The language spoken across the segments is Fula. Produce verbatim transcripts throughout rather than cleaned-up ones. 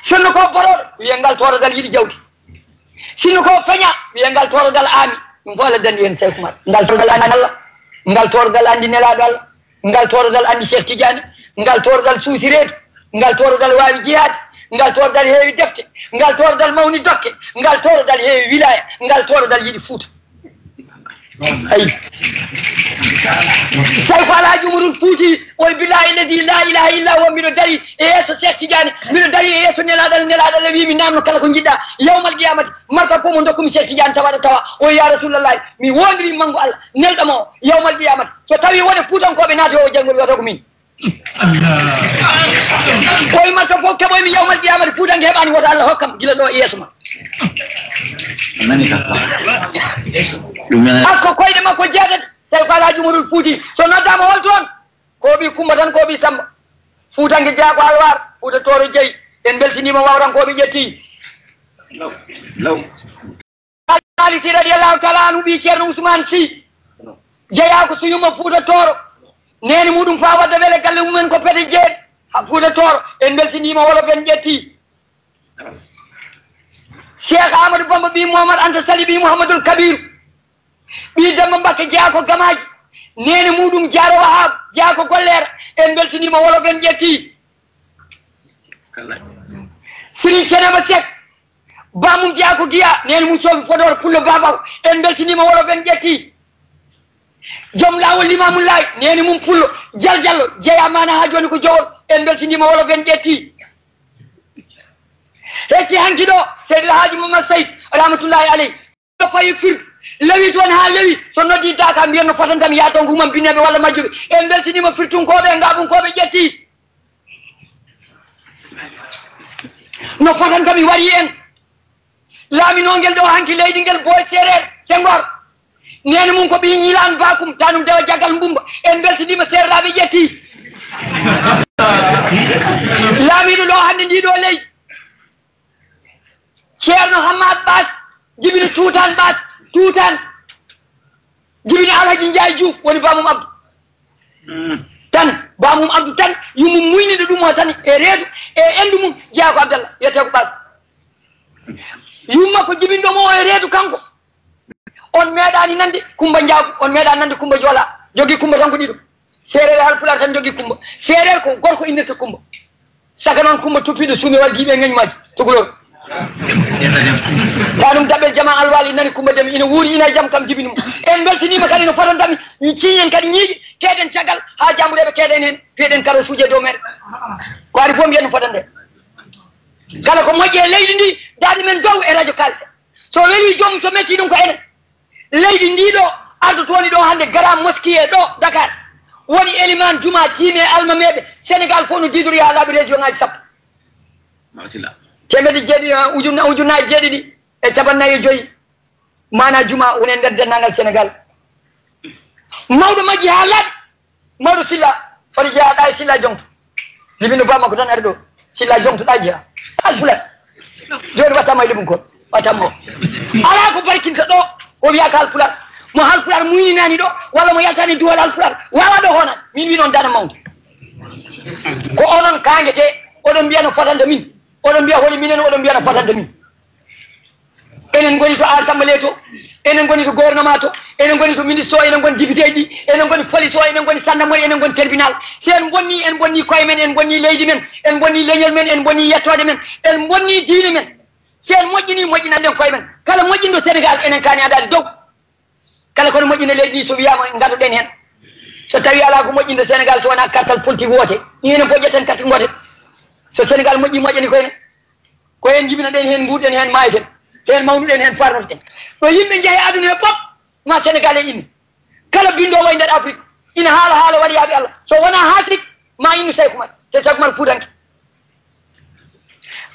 Sinno ko boroɗo, wiye ngal toorodal yiɗi jawdi. Sinno ko feña, wiye ngal toorodal aami. Ɗum fof Allah danndi heen Seeku Umar. Ngal toorodal anndi Allah, ngal toorodal anndi Nelaaɗo Allah, ngal toorodal anndi Cheikh Tidiane, ngal toorodal suusi reedu, ngal toorodal waawi jihaade, ngal toorodal heewi defte, ngal toorodal mawni dokke, ngal toorodal heewi wilaya, ngal toorodal yiɗi Fuuta. Ayi. Sayko Alhaji Umarul Fuuti, oy billahi alladi la ilaha illa huwa, mbiɗo dari e yeeso Cheikh Tidiane, mbiɗo dari e yeeso Nelaaɗo Allah, Nelaaɗo Allah wi mi namno kala ko njiɗɗa yawmal qiyamati. Marka fof mo dokkumi Cheikh Tidiane tawaɗo tawa. O wi ya Rasulallah, mi wondiri mangu Allah, nelɗo mo yawmal qiyamati. So tawi wone Fuutankoɓe naati o janngo, wiyata ko min. O wi marka fof keɓoymi yawmal qiyamati, Fuutanke heɓani woto Allah hokkam gila ɗo e yeeso ma. Hakko koyɗe makko jeetati, tawi ko Alhaji Umarul Fuuti. So noddama hol toon? Ko ɓi Kumba tan, ko ɓi Samba. Fuutanke jeyaa ko Alwaar, Fuuta Tooro jeyi. En mbeltiniima wawrankooɓe ƴetti. Law. Law. Alhaali Si radiyallahu taala anhu, ɓii Ceerno Usmaan Si, jeyaa ko so yumma Fuuta Tooro. Neene muɗum faa wadda wele galle mumen ko Pete Jeeri, ha Fuuta Tooro. En mbeltiniima wolof en ƴetti. Cheikh Amadou Bamba ɓii Momar Anta Sali ɓii Mouhamadoul Kabiru. Ɓii Demba Mbakke jeyaa ko Gamaaji, neene muɗum Jaaro Wahaabu jeyaa ko Golleera. En mbeltiniima wolof en ƴetti. Serigne Thiénaba Seck, bamum jeyaa ko Giya, neene mum Soofi Podor Pullo Babaw. En mbeltiniima wolof en ƴetti. Joom laawol Limaamu Laay, neene mum Pullo Jal Jallo, jeyaa maana haa jooni ko Jowol. En mbeltiniima wolof en ƴetti. Hecci hanki ɗo, Seydi El Haaji Momar Seydi, rahmatullahi aleyh. Ɗo fayi fir, lewi toon haa lewi, so noddi daaka, mbiyen no fotanta mi, yaa toon ko umam binneeɓe walla majjuɓe. En mbeltiniima firtunkooɓe e ngaabunkooɓe ƴetti. No fotanta mi wari en. Laaminoongel ɗo hanki leydi ngel Boy Seereer, Senghor. Neene mum ko ɓii Ñilaan Bakum, tanum dewa Jagal Mbumba. En mbeltiniima seereraaɓe ƴetti. Laamiiɗo ɗo hannde ndi ɗo leydi. Ceerno Hammaat Baas, jibini Tuutaan Baas, Tuutaan. Jibini Alhaji Njaay Juuf, woni bamum Abdu. Tan, bamum Abdu tan, yumum muyniɗo ɗum o tan, e reedu, e endu mum, jeyaa ko Abdallah, wiyetee ko Baas. Yumma ko jibinɗo mo o e reedu kanko. On meeɗaani nande Kumba Njaagu, on meeɗaani nande Kumba Joola. Jogii Kumba tan ko ɗiɗo. Seereer e Haalpulaar tan jogii Kumba. Seereer ko gorko innirta Kumba. Saka noon Kumba tuppiiɗo suumi waddiiɓe e ŋeñmaaji. Tukulor. Ka ɗum daɓɓel jama alwaali nani Kumba Demi ina wuuri ina e jam kam jibini mo. En mbeltiniima kadi no fotanta mi. Ciiñen kadi ñiiƴe, keeɗen caggal haa jambureeɓe keeɗen heen. Piyeɗen karosuuji e dow meɗen. Ko ari fof mbiyen no fotande. Kala ko moƴƴi e leydi ndi, daaɗi men dow e radio kalɗe. So weli joom, so metti ɗum ko enen. Leydi ndi ɗo, ardotooni ɗo hannde Grand Mosquée ɗo Dakar. Woni eliman juma, tiime, almameeɓe. Sénégal fof no diidori haa laaɓi région ngaji sappo. Mawtila. Teemedde jeeɗiɗi, ah, ujunna-, ujunnaaji jeeɗiɗi e capannayyi e joyi. Maana juma woni e nder denndaangal Sénégal. Mawɗo majji haa laaɓi. Mawɗo Silla, hoto jeyaa ɗa e Silla Joŋto. Jibinɗo ba makko tan ari ɗo. Silla Joŋto ɗa jeyaa. Haalpulaar. Jooni watta ma e leɓum kon. Watta mo. Alaa ko barkinta ɗo. O wiyaa ko Haalpulaar. Mo Haalpulaar muyninaani ɗo, walla mo yaltaani duwal Haalpulaar. Waawaa ɗo honan. Min wi noon dana mawde. Ko onon kaangetee, oɗon mbiya no fotanta min. Oɗon mbiya holi minen, oɗon mbiya no fotanta min. Enen ngoni to Assemblée to, enen ngoni to gouvernement to, enen ngoni to ministre o, enen ngoni député ji, enen ngoni police o, enen ngoni gendarmerie, enen ngoni tribunal. Si en bonni, en bonni koye men, en bonni leydi men, en bonni leñol men, en bonni yettoode men, en bonni diine men. Si en moƴƴini, moƴƴinan ɗen koye men. Kala moƴƴinɗo Sénégal, enen kaani adaade dow. Kala kono moƴƴina leydi ndi, so wiyaama ngadoɗen heen. So tawi alaa ko moƴƴinta Sénégal so wonaa kartal politique woote, enen fof ƴetten carte goote. So Sénégal moƴƴi, moƴƴani koye men. Ko heen njibinaɗen, heen nguurɗen, heen maayten, heen mawnuɗen, heen farnotoɗen. Ɗo yimɓe njehi aduna he fof, ma Sénégal e innu. Kala binndoowo e nder Afrique ina haala haala waliyaaɓe Allah. So wonaa haasik, ma innu Seeku Umar. Te Seeku Umar Fuutanke.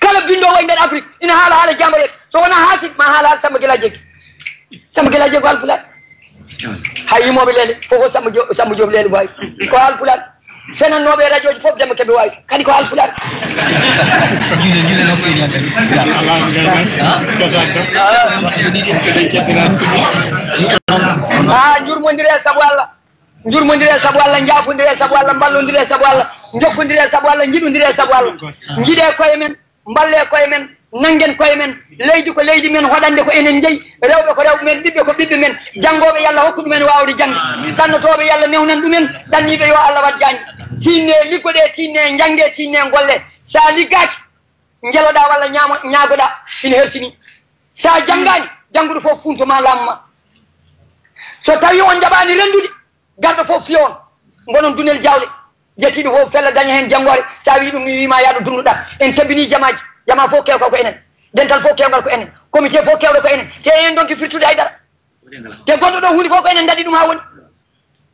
Kala binndoowo e nder Afrique ina haala haala jambareeɓe. So wonaa haasik, ma haala haala Samba Gila Jeggi. Samba Gila Jeggi ko Haalpulaar. Hay yimooɓe Leele fof ko Samba Diop, Samba Diop Leele waawi. Ko Haalpulaar. Fenannooɓe e radio ji fof Demba Kebe waawi. Kadi ko Haalpulaar. Juule, juule nokku ina kadi. Ah, njurmondire sabu Allah. Njurmondire sabu Allah, njaafondire sabu Allah, mballondire sabu Allah, njokkondire sabu Allah, njiɗondire sabu Allah. Njiɗe koye men, Mballe koye men, nanngen koye men. Leydi ko leydi men, hoɗande ko enen njeyi. Rewɓe ko rewɓe men, ɓiɓɓe ko ɓiɓɓe men. Janngooɓe, yo Allah hokku ɗumen waawde jaŋde. Ɗannotooɓe, yo Allah newnan ɗumen. Ɗanniiɓe, yo Allah waɗ jaañde. Tiinne liggoɗe, tiinne njannge, tiinne ngolle. So a liggaaki, njeloɗaa walla ñaamo-, ñaagoɗaa, ina hersinii. So a janngaani, jannguɗo fof fuunto ma, laamu ma. So tawii on njaɓaani renndude, garɗo fof fiya on, ngonon dunel jawle. Jettiiɗo fof fella daña heen janngoore. So a wii ɗum, mi wii ma, yaa ɗo dunnuɗaa. En tabinii jamaaji, jamaa fof keewka ko enen. Dental fof keewgal ko enen. Comité fof keewɗo ko enen. Te en donki firtude hay dara. Te gonɗo ɗo huunde fof ko enen ndaɗi ɗum haa woni.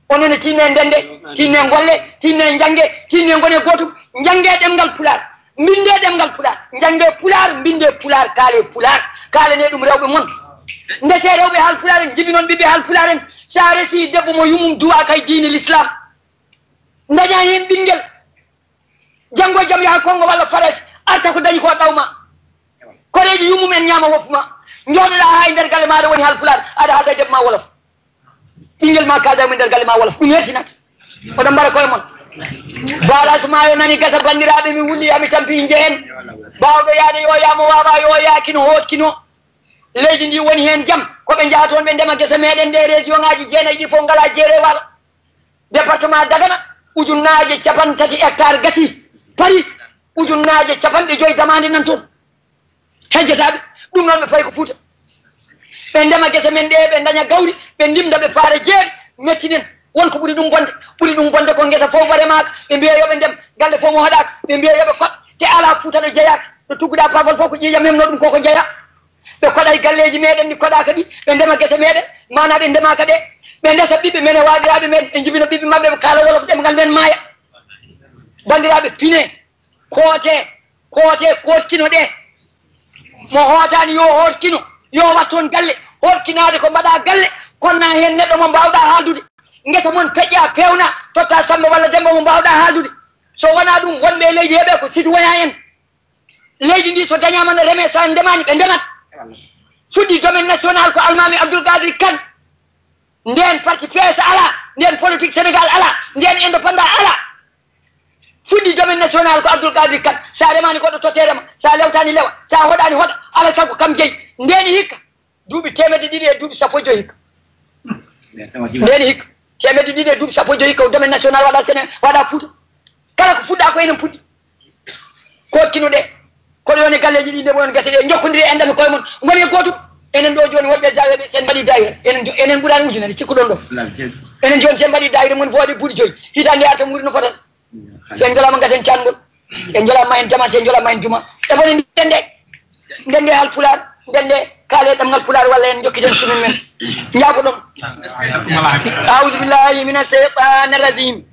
Onon ne, tinne ndende, tinne ngolle, tinne njannge, tinne ngone gootum, njannge ɗemngal Pulaar, mbinde ɗemngal Pulaar, njannge Pulaar, mbinde Pulaar, kaale Pulaar, kaalane ɗum rewɓe mon. Ndeke rewɓe Haalpulaar en, jibinon ɓiɓɓe Haalpulaar en, so a resi debbo mo yummum duwaaka e diine Lislaam, daña heen ɓinngel, janngo e jam yaha Konngo walla Farayse, arta ko dañi ko ɗaw ma. Koreeji yummum en ñaama woppu ma. Njooɗoɗaa haa e nder galle ma, aɗa woni Haalpulaar, aɗa haalda e debbo ma wolof. Ɓinngel ma kaalda e mum nder galle ma wolof. Ɗum hertinat. Oɗon mbara koye mon. Baalaas maayo nani gasa, banndiraaɓe, mi wulli, yaa mi tampi inje heen. Baawɗo yaade yo yaa, mo waawaa yo yaakino, hootkino. Leydi ndi woni heen jam. Ko ɓe njaha toon ɓe ndema gese meeɗen ɗe, région ŋaaji jeenayi ɗi fof ngalaa jeere waalo. Département Dagana, ujunnaaje capanɗe tati hectare gasii, parii, ujunnaaje capanɗe joyi damaande nan toon. Hejjataaɓe, ɗum noon ɓe payi ko Fuuta. Ɓe ndema gese men ɗe, ɓe ndaña gawri, ɓe ndimda, ɓe faara jeeri, mettinen. Won ko ɓuri ɗum bonde, ɓuri ɗum bonde ko ngesa fof waremaaka, ɓe mbiya yo ɓe ndem, galle fof mo hoɗaaka, ɓe mbiya yo ɓe koɗ, te alaa Fuuta ɗo jeyaaka, ɗo tugguɗaa paagol fof ko ƴiiƴam hemno ɗum koko jeyaa. Ɓe koɗay galleeji meeɗen ɗi koɗaaka ɗi, ɓe ndema gese meeɗen, maanaa ɗe ndemaaka ɗe, ɓe ndesa ɓiɓɓe men e waagiraaɓe men, ɓe njibina ɓiɓɓe maɓɓe, ɓe kaala wolof, ɗemngal men maaya. Banndiraaɓe, pine, koote, koote, kootkino ɗe. Mo hootaani yo hootkino, yo wat toon galle. Hootkinaade ko mbaɗaa galle, konna heen neɗɗo mo mbaawɗaa haaldude. Ngesa mon peƴƴa, peewna, totta Sammba walla Demmba mo mbaawɗaa haaldude. So wonaa ɗum, wonɓe e leydi heɓe ko citoyen en. Leydi ndi so dañaama no remee, so en ndemaani, ɓe ndemat. Fuɗɗi domaine national ko Almaami Abdoul Kadri Kane. Ndeen parti P S alaa, ndeen politique Sénégal alaa, ndeen indépendant alaa. Fuɗɗi domaine national ko Abdoul Kadri Kane. So a remaani goɗɗo tottee rema, so a lewtaani lewa, so a hoɗaani hoɗa, alaa sago kam jeyi. Ndeen hikka, duuɓi teemedde ɗiɗi e duuɓi sappo e joyi hikka. Ndeen hikka, teemedde ɗiɗi e duuɓi sappo e joyi hikka, ko domaine national waɗa Séné-, waɗa Fuuta. Kala ko fuɗɗa ko enen puɗɗi. Kokkino ɗe. Kono yon e galleeji ɗi, nde won gese ɗe, njokkondiri e enɗan koye mon. Ngoni e gootum. Enen ɗo jooni woɗɓe Jaweeɓe, sen mbaɗi daayira. Enen jo-, enen ɓuraani ujunere, cikkuɗon ɗo. Enen jooni sen mbaɗi daayira, mon fof waɗi buuɗi joyi. Hitaande arta muuri no fotata. Sen njolaama ngaten caangol. En njolaama en jama, sen njolaama en juma. E bone ndende. Ndende Haalpulaar, ndende kaale ɗemngal Pulaar walla en njokkiten sumin men. Njaafoɗon. أعوذ بالله من الشيطان الرجيم.